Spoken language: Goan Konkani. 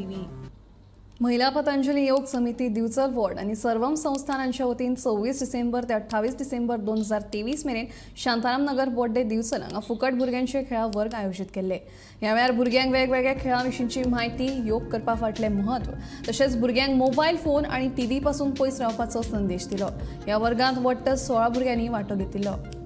टीव्ही. महिला पतंजली योग समिती दिवचल वॉर्ड आणि सर्वम संस्थानांच्या वतीन 26 डिसेंबर ते 28 डिसेंबर 2023 मेरेन शांताराम नगर बोड्डे दिवचल हांगा फुकट भुरग्यांचे खेळा वर्ग आयोजीत केल्ले. ह्या वेळार भुरग्यांक वेगवेगळ्या खेळां विशींची म्हायती, योग करपा फाटलें म्हत्व तशेंच भुरग्यांक मोबायल फोन आनी टीव्ही पासून पयस रावपाचो संदेश दिलो. ह्या वर्गांत वट्ट 16 भुरग्यांनी वांटो घेतिल्लो.